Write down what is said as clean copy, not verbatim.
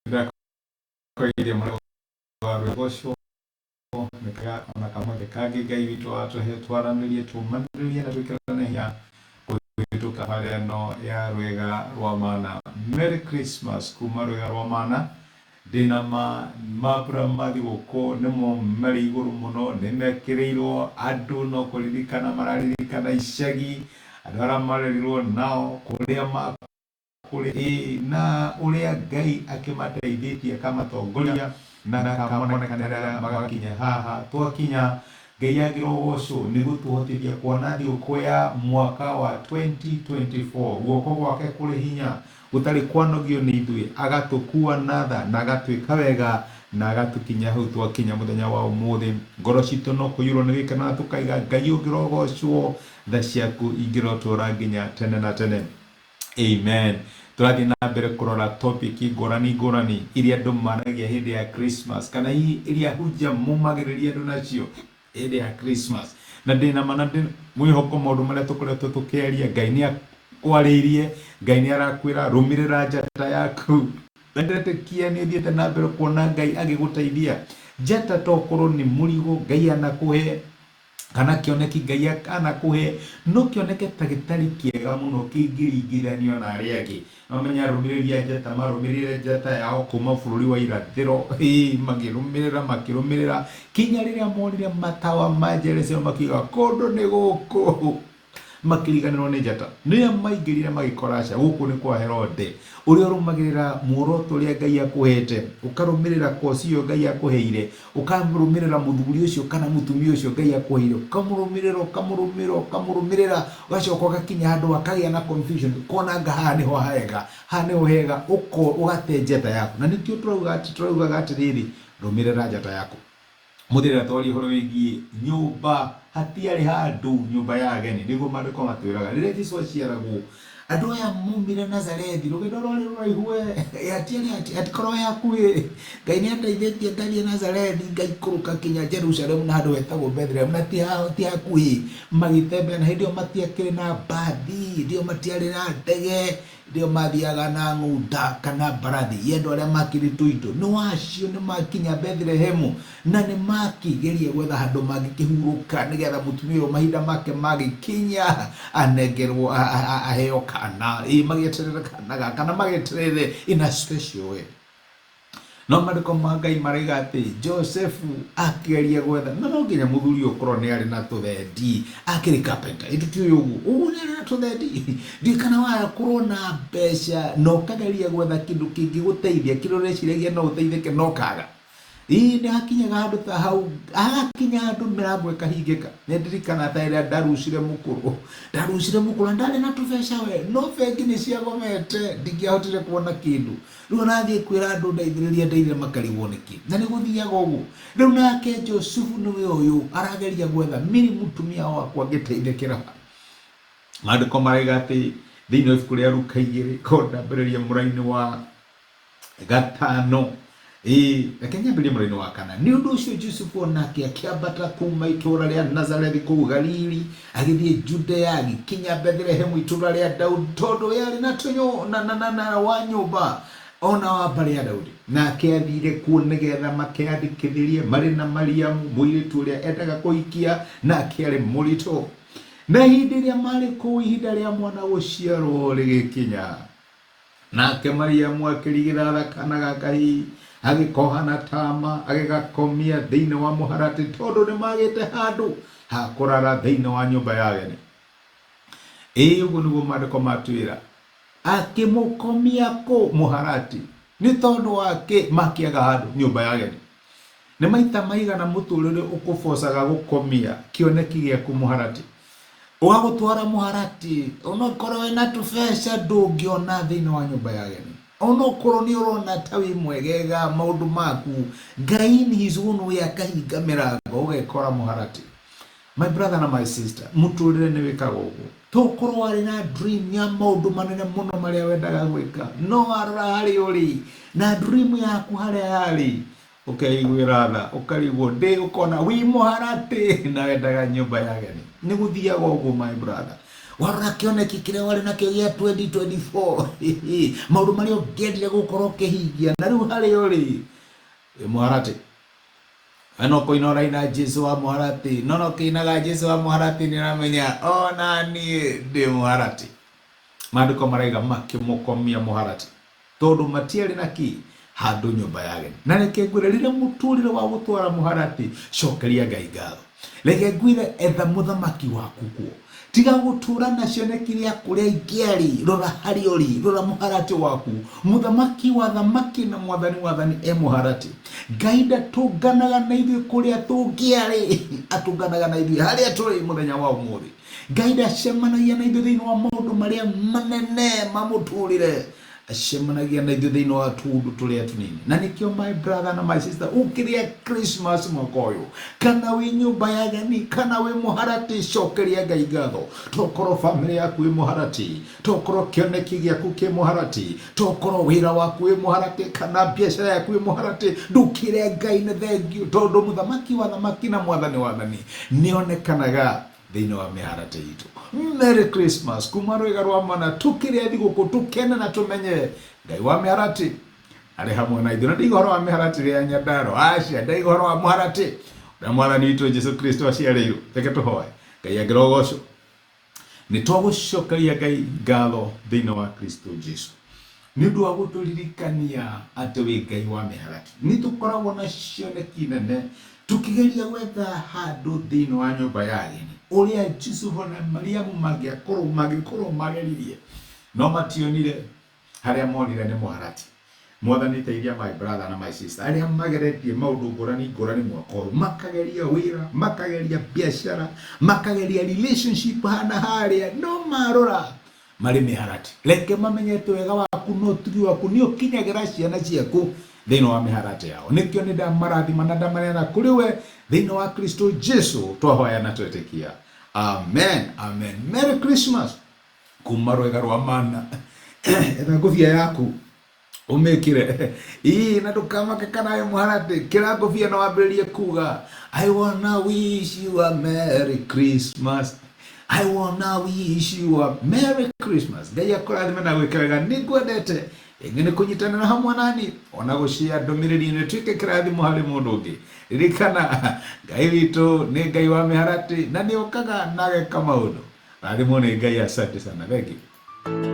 Ndakũgeithia mũrĩ wa rwĩgocwo ona kamweke kangĩ Ngai witũ atũhe twaranĩrie tũmanĩrĩrie na twĩkĩrane hinya kũhĩtũka thabarĩ ĩno ya rwĩga rwa mana. Merry Christmas kuma rwĩga rwa mana. Ndĩna ma mambura ma thigũkũ nĩmo marĩ igũrũ mũno, nĩmekĩrĩirwo andũ no kũririkana mararirikana icagi, andũ arĩa marerirwo nao, kũrĩa makũrĩire, na ũrĩa Ngai akĩmateithĩtie akamatongoria na akamonekanĩra magakinya haha twakinya. Ngai angĩrogocwo nĩ gũtũhotithia kuona thigũkũ ya mwaka wa 2024. Guoko gwake kũrĩ hinya gũtarĩ kwanogio nĩ ithuĩ, agatũkua na tha na agatwĩka wega na agatukinya hau twakinya mũthenya wa ũmũthĩ. Ngoro citũ no kũiyũrwo nĩ gĩkeno na tũkaiga Ngai ũngĩrogocwo, tha ciaku ingĩrotũra nginya tene na tene. Amen. Tũrathiĩ na mbere kũrora topic ngũrani ngũrani iria andũ maragia hĩndĩ ya Christmas kana hihi iria hunjia mumagĩrĩria andũ nacio hĩndĩ ya Christmas. Na ndĩna ma na ndĩ mwĩhoko maũndũ marĩa tũkoretwo tũkĩaria Ngai nĩ akwarĩirie, Ngai nĩ arakwĩra rũmĩrĩra njata yaku. Na ndĩretĩkia nĩ ũthiĩte na mbere kuona Ngai agĩgũteithia. Njata tokorwo nĩ mũrigo Ngai anakũhe kana kĩoneki Ngai anakũhe no kĩoneke ta gĩtarĩ kĩega mũno kĩngĩringithanio na arĩa angĩ. No menye arũmĩrĩri a njata marũmĩrĩire njata yao kuma bũrũri wa irathĩro, ĩĩ makĩrũmĩrĩra makĩrũmĩrĩra kinya rĩrĩa monire matawa ma Jerusalemu makiuga kũndũ nĩ gũkũ, makĩriganĩrwo nĩ njata. Rĩrĩa maingĩrire magĩkora aca gũkũ nĩ kwa Herode ũrĩa ũrũmagĩrĩra muoroto ũrĩa Ngai akũhete, ũkarũmĩrĩra kosi ĩyo Ngai akũheire, ũkarũmĩrĩra mũthuri ũcio kana mũtumia ũcio Ngai akũheire, ũkamũrũmĩrĩra ũkamũrũmĩrĩra ũkamũrũmĩrĩra, ũgacoka ũgakinya handũ hakagĩa na confusion, ũkona anga haha nĩho hega, haha nĩho hega, ũgate njata yaku. Na nĩkĩo tũraugaga atĩrĩrĩ, rũmĩrĩra njata yaku. Mũthĩ twaria ũhoro wĩgiĩ nyũmba, hatiarĩ handũ nyũmba ya ageni, nĩguo maandĩko matwĩraga. Rĩrĩa Jesu aciaragwo, andũ aya maumire Nazarethi, rũgendo rwarĩ rũraihu we, hatiarĩ hatikorwo he hakuhĩ. Ngai nĩ andeithĩtie ngathiĩ Nazarethi, ngaikũrũka kinya Jerusalemu na handũ hetagwo Bethlehem, na ti hakuhĩ. Magĩtembea na hĩndĩ ĩyo matiakĩrĩ na mbathi, hĩndĩ ĩyo matiarĩ na ndege, Hĩndĩ ĩyo maathiaga na ng'ũnda kana mbarathi ya andũ arĩa makĩrĩ tũindo. No acio nĩ makinya Bethilehemu na nĩ makĩgeria gwetha handũ mangĩkĩhurũka nĩgetha mũtumia ũyũ mahinda make magĩkinya anengerwo aheo kana. Ĩ magĩeterere kana gaka na mageterere in a special way. No maandĩko ma Ngai maraiga atĩ Josefu akĩgeria gwetha, na no nginya mũthuri ũyũ ũkorwo nĩ arĩ na tũthendi, akĩrĩ carpenter, ĩ tũtiũĩ ũguo, ũguo nĩ arĩ na tũthendi, ndiũĩ kana wakorwo na mbeca na ũkageria gwetha kĩndũ kĩngĩgũteithia, kĩrĩa ũreciragia no ũteithĩke na ũkaga. Ĩĩ nĩ hakinyaga handũ ta hau, hagakinya handũ mĩrango ĩkahingĩka. Nĩ ndirikana ta ĩrĩa ndarucire mũkũrũ, ndarucire mũkũrũ na ndarĩ na tũbeca we, no bengi nĩ ciagomete, ndingĩahotire kuona kĩndũ. Rĩu arathiĩ kwĩra andũ ndeithĩrĩria ndeithĩrĩria makarigwo nĩkĩ. Na nĩ gũthiaga ũguo. Rĩu nake Josefu nĩwe ũyũ arageria gwetha Miri mũtumia wakwa ngĩteithĩkĩra. Maandĩko maraiga atĩ thĩinĩ wa ibuku rĩa Luka igĩrĩ korwo ndambĩrĩria mũraini wa gatano, ĩĩ reke nyambĩrĩrie mũraini wa kana. Nĩ ũndũ ũcio Jusufu onake akĩambata kuma itũũra rĩa Nazarethi kũu Galili agĩthiĩ Judea, agĩkinya Bethilehemu itũũra rĩa Daudi, tondũ we arĩ na tũnyũ na, na, na, na wa nyũmba ona wa mbarĩ ya Daudi. Nake athire kuo nĩgetha makeandĩkithĩrie marĩ na Mariamu mũirĩtu ũrĩa endaga kũhikia, nake arĩ mũritũ. Na ihinda rĩrĩa marĩ kũu, ihinda rĩa mwana gũciarwo rĩgĩkinya. Nake Mariamu akĩrigithatha kana ga kahii, agĩkoha na tama, agĩgakomia thĩinĩ wa mũharatĩ, tondũ nĩmagĩte handũ ha kũrara thĩinĩ wa nyũmba ya ageni. Ĩĩ ũguo nĩguo maandĩko matwĩra. Akĩmũkomia kũ? Mũharatĩ. Nĩ tondũ wa kĩ makĩaga handũ nyũmba ya ageni? Nĩ maita maigana mũtũrĩre ũkũbocaga gũkomia kĩoneki gĩaku mũharatĩ? Ũgagũtwara mũharatĩ, onokorwo wĩna tũbeca ndũngĩona thĩinĩ wa nyũmba ya ageni. Onokorwo nĩ ũrona ta wĩ mwegega maũndũ maku, Ngai in his own way akahinga mĩrango ũgekora mũharatĩ. My brother na my sister, mũtũrĩre nĩ wĩkaga ũguo. Tokorwo warĩ na dream ya maũndũ manene mũno marĩa wendaga gwĩka, no warora harĩa ũrĩ na dream yaku harĩa yarĩ, ũkeiguĩra tha, ũkarigwo ndĩ, ũkona wĩ mũharatĩ na wendaga nyũmba ya ageni. Nĩ gũthiaga ũguo my brother. Warora kĩoneki kĩrĩa warĩ nakĩo gĩa 2024, maũndũ marĩa ũngĩendire gũkorwo ũkĩhingia, na rĩu harĩa ũrĩ wĩ mũharatĩ. We no kũina ũraina Jesu wa mũharatĩ, no no kĩinaga Jesu wa mũharatĩ nĩ ũramenya ona niĩ ndĩ mũharatĩ. Maandĩko maraiga makĩmũkomia mũharatĩ tondũ matiarĩ na kĩ handũ nyũmba ya ageni. Na reke ngwĩre, rĩrĩa mũtũrĩre wa gũtwara mũharatĩ, cokeria Ngai ngatho. Reke ngwĩre, etha mũthamaki waku kuo. Tiga gũtũra na cioneki rĩa kũrĩa ingĩarĩ, rora harĩa ũrĩ, rora mũharatĩ waku. Mũthamaki wa thamaki na mwathani wa athani e mũharatĩ. Ngai ndatũnganaga na ithuĩ kũrĩa tũngĩarĩ, atũnganaga na ithuĩ harĩa tũrĩ mũthenya wa ũmũthĩ. Ngai ndacemanagia na ithuĩ thĩinĩ wa maũndũ marĩa manene ma mũtũrĩre, acemanagia na ithuĩ thĩinĩ wa tũũndũ tũrĩa tũnini. Na nĩkĩo my brother na my sister, ũkĩrĩa Christmas mwaka ũyũ, kana wĩ nyũmba ya ageni, kana wĩ mũharatĩ, cokeria Ngai ngatho. Tokorwo famĩlĩ yaku ĩ mũharatĩ, tokorwo kĩoneki gĩaku kĩ mũharatĩ, tokorwo wĩra waku wĩ mũharatĩ, kana biacara yaku ĩ mũharatĩ, ndũkĩre Ngai nĩ thengiũ, tondũ mũthamaki wa thamaki na mwathani wa athani nĩonekanaga thĩinĩ wa mĩharatĩ itũ. Merry Christmas kuma rwĩga rwa mana, tũkĩrĩa thigũkũ tũkene na tũmenye Ngai wa mĩharatĩ arĩ hamwe na ithuĩ. Na ndaiga ũhoro wa mĩharatĩ ya Nyandarua, aca, ndaiga ũhoro wa mũharatĩ ũrĩa mwathani witũ Jesu Kristo aciarĩirwo. Reke tũhoe. Ngai angĩrogocwo. Nĩ twagũcokeria Ngai ngatho thĩinĩ wa Kristo Jesu nĩ ũndũ wa gũtũririkania atĩ wĩ Ngai wa mĩharatĩ. Nĩ tũkoragwo na cioneki nene tũkĩgeria gwetha handũ thĩinĩ wa nyũmba ya ageni ũrĩa Jusufu na Mariamu mangĩakorwo mangĩkorwo mageririe, no mationire. Harĩa monire nĩ mũharatĩ. Mwathani teithia my brother na my sister arĩa mageretie maũndũ ngũrani ngũrani mwaka ũyũ, makageria wĩra, makageria biacara, makageria relationship hana harĩa, no marora marĩ mĩharatĩ. Reke mamenye atĩ wega waku na ũtugi waku nĩ ũkinyagĩra ciana ciaku thĩinĩ wa mĩharatĩ yao. Nĩkĩo nĩ ndamarathima na ndamaneana kũrĩ we thĩinĩ wa Kristo Jesu, twahoya na twetĩkia. Amen, amen. Merry Christmas. Kuma rwega rwa mana, etha ngũbia yaku ũmĩkĩre, ii na ndũkamake kana wĩ mũharatĩ. Kĩra ngũbia na wambĩrĩrie kuga, I wanna wish you a Merry Christmas, I wanna wish you a Merry Christmas. Ngai akũrathime na gwĩka wega. Nĩ ngwendete rĩngĩ nĩ kũnyitanĩra hamwe nani ona gũcia ndũmĩrĩri nĩ tuĩke kĩrathimo harĩ mũndũ ũngĩ. Ririkana Ngai witũ nĩ Ngai wa mĩharatĩ na nĩ okaga na ageka maũndũ. Rathimwo nĩ Ngai. Asante sana, thank you.